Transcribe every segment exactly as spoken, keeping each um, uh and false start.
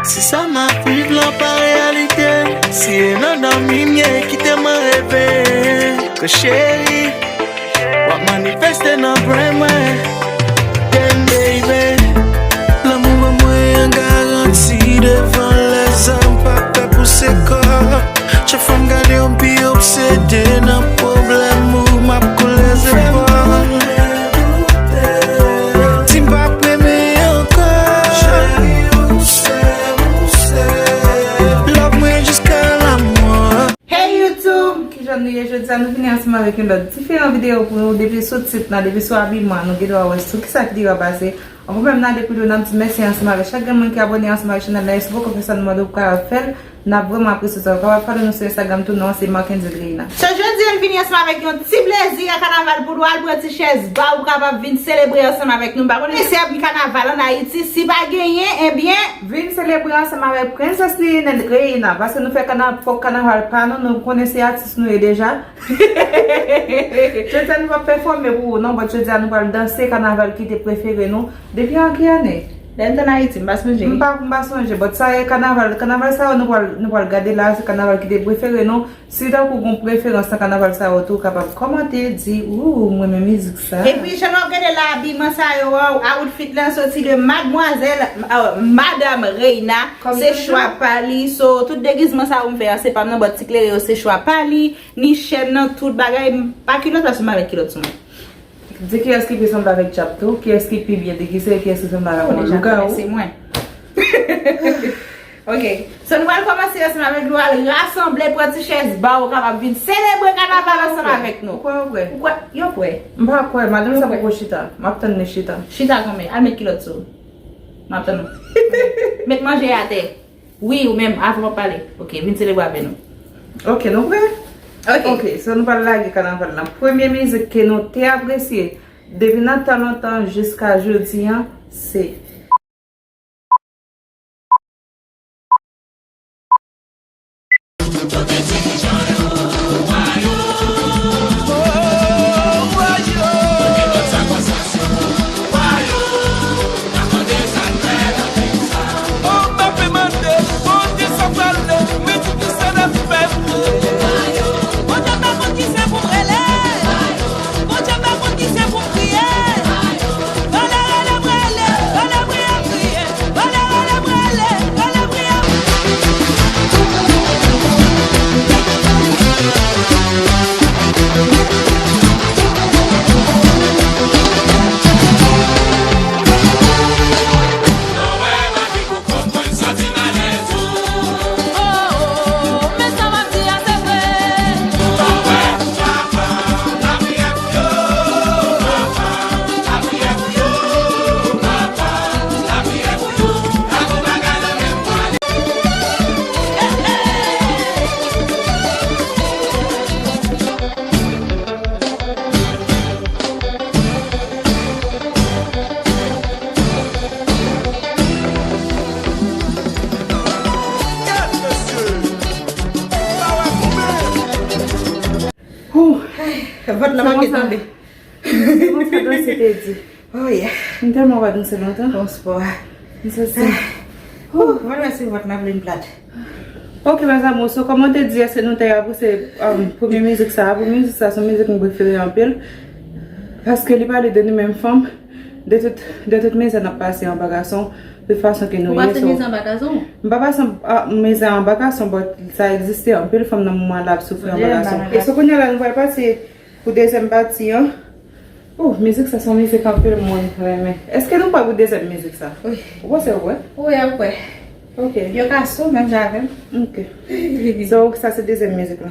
Si sa m ap viv lan pa reyalite, si e nan dòmi m ye, kite mwen reve. Ke cheri, w ap manifeste nan bren mwen. Damn, baby. Lanmou ban mwen an garanti devan lèzòm, pa pè pouse kò. Chak fwa m gade w, m pi obsede nan pwoblèm ou, m ap koule zepòl. Di m p ap renmen ankò. Love mwen jiska lamò. Hey YouTube, kijan nou ye jodi a? Nou vini ansanm avèk yon lòt diferan videyo pou nou. Depi sou tit la, depi sou abiman, nou gen dwa wè sou kisa videyo a baze. Anvan menm n ale pi lwen, n ap di mèsi ansanm avèk chak grenn moun ki abòne ansanm avèk chanèl la. E si w poko fè sa, nou mande w pou kapab fè l. N ap vrèman apresye sa. Ou kapab follow nou sou Instagram tou, non an se Marckendy Reina. So, jodi a, n vini ansanm avèk yon ti plezi a kanaval pou nou al pran ti chèz ba ou kapab vin selebre ansanm avèk nou. M pa konnen si ap gen kanaval ann Ayiti, si pa genyen, ebyen, vin selebre ansanm avèk Princess Reina, paske nou fè kana-, pwòp kanaval pa nou, nou konnen se atis nou ye deja. Jodi a nou p ap pèfòme pou ou non, but jodi a nou pral danse kanaval ki te prefere nou depi an ki ane? Lè m t ann Ayiti, m pa sonje. M pa, m pa sonje, but sa e kanaval, kanaval sa yo nou pral, nou pral gade la, se kanaval ki te prefere nou. Si tankou gon preferans nan kanaval sa yo tou, ou kapab kòmante, di, ou, mwen renmen mizik sa. Epi, jan w ap gade la, abiman sa yo, outfit lan soti de madmwazèl, euh, Madam Reina, se chwa pa li. So, tout degizman sa yo m fè a, se pa m nan, but ti klere yo, se chwa pa li. Ni chèn nan, tout bagay, m pa kilòt, paske m pa met kilòt sou mwen. Di kiyès ki pi sanble avèk dyab tou, kiyès ki pi byen degize, kiyès ki sanble avèk yon lougawou. Se mwen. Ok. So, nou pral kòmanse ansanm avèk nou, al rasanble, pran ti chèz ba ou kapab vin selebre kanaval ansanm avèk nou. Ou kwè yo prè? Ou kwè yo prè? M pa kwè, madanm sa poko chita. M ap tann li chita. Chita konbyen? Al met kilòt sou ou. M ap tann ou. Met manje a atè. Wi, ou menm, avan w ap pale. Ok, vin selebre avè nou. Ok, nou prè? Ok. Ok, so nou pral lage kanaval lan. Premye mizik ke nou te apresye depi nan tan lontan jiska jodi a, se. Vant lan manke tonbe. Se konsa danse te di. Oh yeah. M tèlman pa danse lontan. Bon spò a. M santi. Ouh, mwen wè si vant lan vle m plat. Ok, mes amours, so, kòman w te di a, se nou te apresye, um, premye mizik sa a. Premye mizik sa a, se yon mizik m prefere anpil. Paske li pale de nou menm fanm, de tout, de tout mizè n ap pase anba gason, de fason ke nou ye. Ou pase mizè anba gason? M pa pase, ah, mizè anba gason, but sa egziste, anpil fanm nan moman la ap soufri anba gason. E so kounye a la, nou pral pase pou dezyèm pati an. Oh, mizik sa se yon mizik anpil moun renmen. Èske nou prè pou dezyèm mizik sa? Wi. Ou panse ou prè? Wi, m prè. Ok. Yo ka sou menm jan avè m. Ok. So, sa se dezyèm mizik la.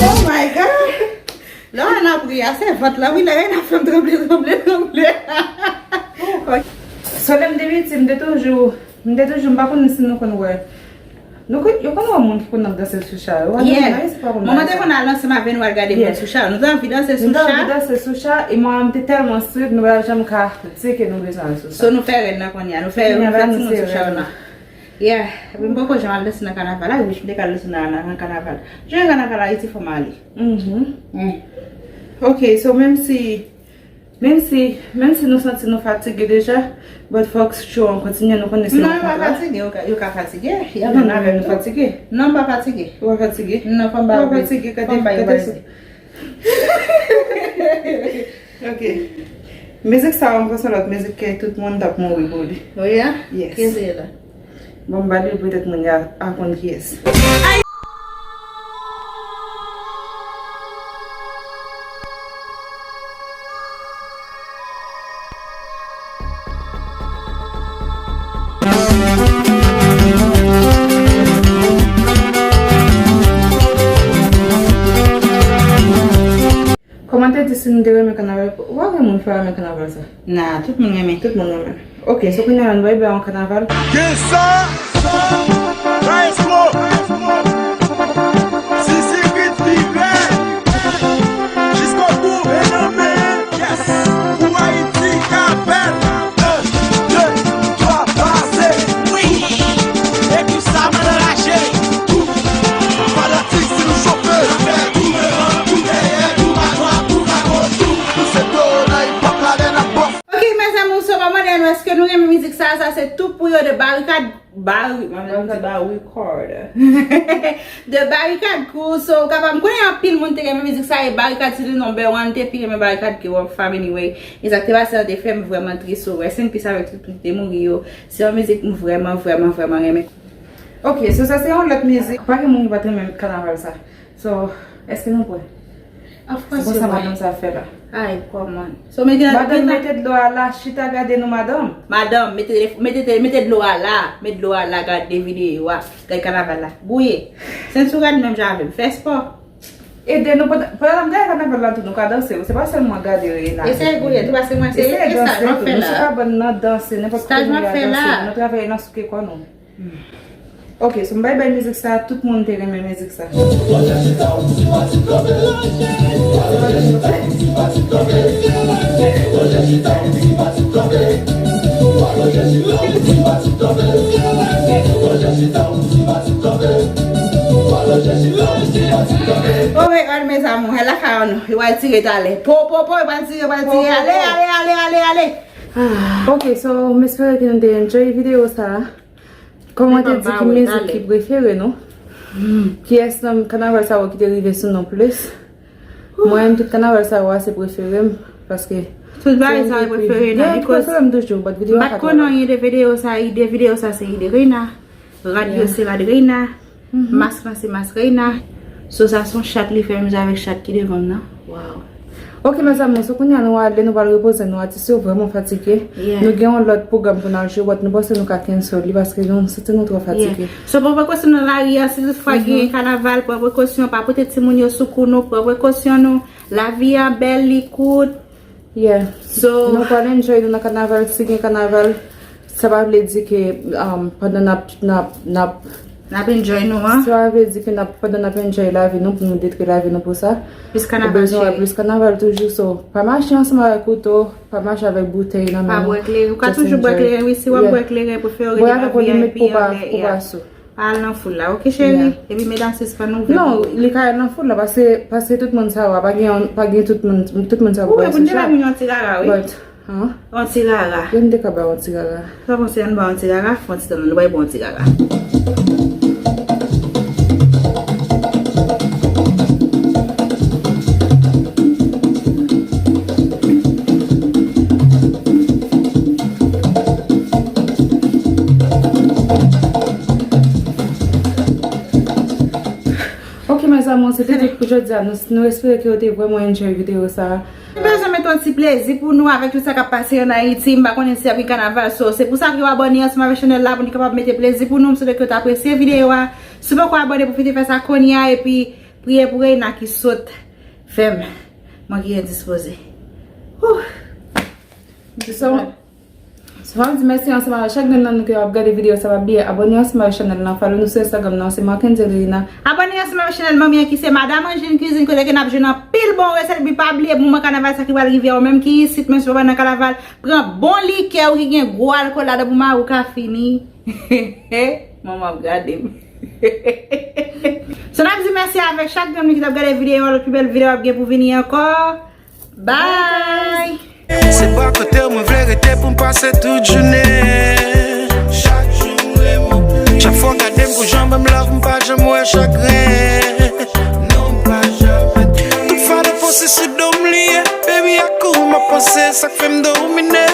Oh my God! Lè w ann apre a, se vant la, wi, lè w ann ap fè m tranble, tranble, tranble. Ok. So, lè m te piti, m te toujou, m te toujou, m pa konn si nou konn wè. Nou konn, yo konn wè moun ki konn ap danse sou cha yo. Ou wè, yeah, nan Ayiti pa konn wè sa. Manman te konn al ansanm avè nou al gade moun sou cha. Nou te anvi danse sou cha. Nou te anvi danse sou cha, e manman m te tèlman strik, nou pa t janm ka di ke nou bezwen al sou cha. So, nou fè rèn nan kounye a. Nou fè, nou fè timoun sou cha yo nan. Yeah, epi m poko janm al danse nan kanaval. Ay, wi, m te ka al danse nan, nan, nan kanaval. Jounen kanaval Ayiti, fò m ale. Mhm. Mm. Ok, so menm si, menm si, menm si nou santi nou fatige deja, but fòk show an kontinye, nou konnen se yon kont la. Non, yo pa fatige, yo ka, yo ka fatige. Y ap menm avè nou fatige. Non, m pa fatige. Ou pa fatige? Non, fò m ba ou. Ou pa fatige, gade, gade sou. Ok. Mizik sa a, m panse lòt mizik ke tout moun t ap mouri pou li. Wi a? Yes. Kiyès se la? Bon, m ba li petèt moun yo a konn kiyès. Kòman te di si nou te renmen kanaval? Ou pa gen moun ki pa renmen kanaval sa? Nah, tout moun renmen. Tout moun renmen. Ok, so kounye a la nou bay bay yon kanaval. Gen sa, sa, maestro, maestro. Sisi Beat Vive, jiskobout, men nan men, yes, pou Ayiti ka bèl. Un, deux, trois, pase. Wi. Epi sa, m anraje. Tou. Fanatik, si nou chofe. Tou devan, tou dèyè, tou adwat, tou agoch, tou. Pouse to nan hip hop la, lè n ap bòs. Ok, mes amours, so, m ap mande nou, èske nou renmen mizik sa? Sa se Tou Pou Yo de Barikad. Bari, m ap di Barikad. De Barikad Crew, so, ou kapab, m konnen anpil moun te renmen mizik sa, e Barikad se te number one, te pi renmen Barikad ke Rob Fam anyway. E sa k te pase an te fè m vrèman tris, so, rest in peace avèk tout moun ki te mouri yo. Se yon mizik m vrèman, vrèman, vrèman renmen. Ok, so sa se yon lòt mizik. Pa gen moun ki pa t renmen kanaval sa. So, èske nou prè? Of course, se konsa madanm sa fè la. Ay, kòman? So, mete, madanm, mete dlo a la, chita gade nou, madanm. Madanm, mete, mete, mete dlo a la, met dlo a la, gade videyo a, gade kanaval la. Gouye. Senti w rèd menm jan avè m. Fè spò. Ede nou, pandan, pandan n ap gade kanaval la tou, nou ka danse wi. Se pa sèlman gade Reyna. Eseye gouye tou, paske mwen se estaj m ap fè la. Nou sou kabann nan danse, nenpòt kote nou ye a danse. Nou travay nan souke kò nou. Ok, so m bay bay mizik sa, tout moun te renmen mizik sa. Oh my God, mes amours, e lakay an nou. Yo pral tire talè. Po, po, po, yo pral tire, yo pral tire. Ale, ale, ale, ale, ale. Ah. Ok, so, m espere ke nou te enjoy videyo sa. Kòm mwen te di, ki mizik ki prefere nou? Kiyès nan kanaval sa yo ki te rive sou nou plis? Mwen menm, tout kanaval sa yo a se prefere m, paske tout bagay sa yo prefere nou, yeah, prefere m toujou, but videyo a pa twò long. M pa t konn anyen de videyo sa, ide videyo sa se ide Reyna. Rad yo se rad Reyna. Mask lan se mask Reyna. So sa se yon chat li fè menm jan avèk chat ki devan m nan. Wow. Ok, mes amours, so kounye a nou ale, nou pral repoze nou, atis yo vrèman fatige. Yeah. Nou gen yon lòt pwogram pou n al jwe, but nou panse nou ka cancel li paske nou santi nou twò fatige. Yeah. So, pran prekosyon nan lari a, si toutfwa gen kanaval, pran prekosyon, pa pote timoun yo sou kou nou, pran prekosyon nou. Lavi a bèl, li kout. Yeah. So, nou pral enjoy nou nan kanaval, si gen kanaval, sa pa vle di ke, um, pandan n ap, n ap, n ap, n ap enjoy nou an. Sa pa vle di ke n ap, pandan n ap enjoy lavi nou, pou nou detwi lavi nou pou sa. Plis kanaval, cheri. Ou bezwen wè plis kanaval toujou, so, pa mache ansanm avèk kouto, pa mache avèk boutèy nan men w. Pa bwè kleren. Ou ka toujou bwè kleren, wi, si w ap bwè kleren, prefere w rete nan V I P anlè a. Pa al nan foul la, ok, cheri? Yeah. Epi medam sispann ouvè pou nou. Non, li ka al nan foul la, paske, paske tout moun sa yo a, pa gen, pa gen tout moun, tout moun sa yo pou al sou chat. Ou wè, pou n te bay moun yon ti rara, wi. But, yon ti rara. Yo, m te ka ba yon ti rara. Sa panse, ann ba yon ti rara, fè yon ti tann, nou bay bon ti rara. Ok, mes amours, se te tout pou jodi a. Nou, nou espere ke w te vrèman enjoy videyo sa a. Nou bezwen mete yon ti plezi pou nou avèk tout sa k ap pase ann Ayiti. M pa konnen si ap gen kanaval, so, se pou sa ke w abòne ansanm avèk chanèl la pou nou kapab mete plezi pou nou. M swete ke w te apresye videyo a. Si w poko abòne, pwofite fè sa kounye a, epi Priye pou Reina ki sot fè m manke endispoze. Wouh. Sou sa, m ap di mèsi ansanm avèk chak grenn nan nou ki ap gade videyo sa, pa bliye abòne ansanm avèk chanèl lan, follow nou sou Instagram nan, se Marckendy Reina. Abòne ansanm avèk chanèl manmi an ki se Madame Angeline Cuisine, kote ke n ap jwenn anpil bon resèt, epi pa bliye moman kanaval sa ki pral rive a, ou menm ki isit, menm si w pa nan kanaval, pran bon likè ou ki gen gwo alkòl ladan pou mari w ka fini. Manman ap gade m. So, n ap di mèsi avèk chak grenn nou ki t ap gade videyo a, lòt pi bèl videyo ap gen pou vini ankò. Bye! Se bò kote w mwen vle rete pou m pase tout jounen. Chak jou m renmen w plis. Chak fwa w gade m pou jan w ban m love, m pa janm wè chagren. Non, m pa janm. Tout fado panse se do m li ye. Baby, a kou m ap panse, sa k fè m domine.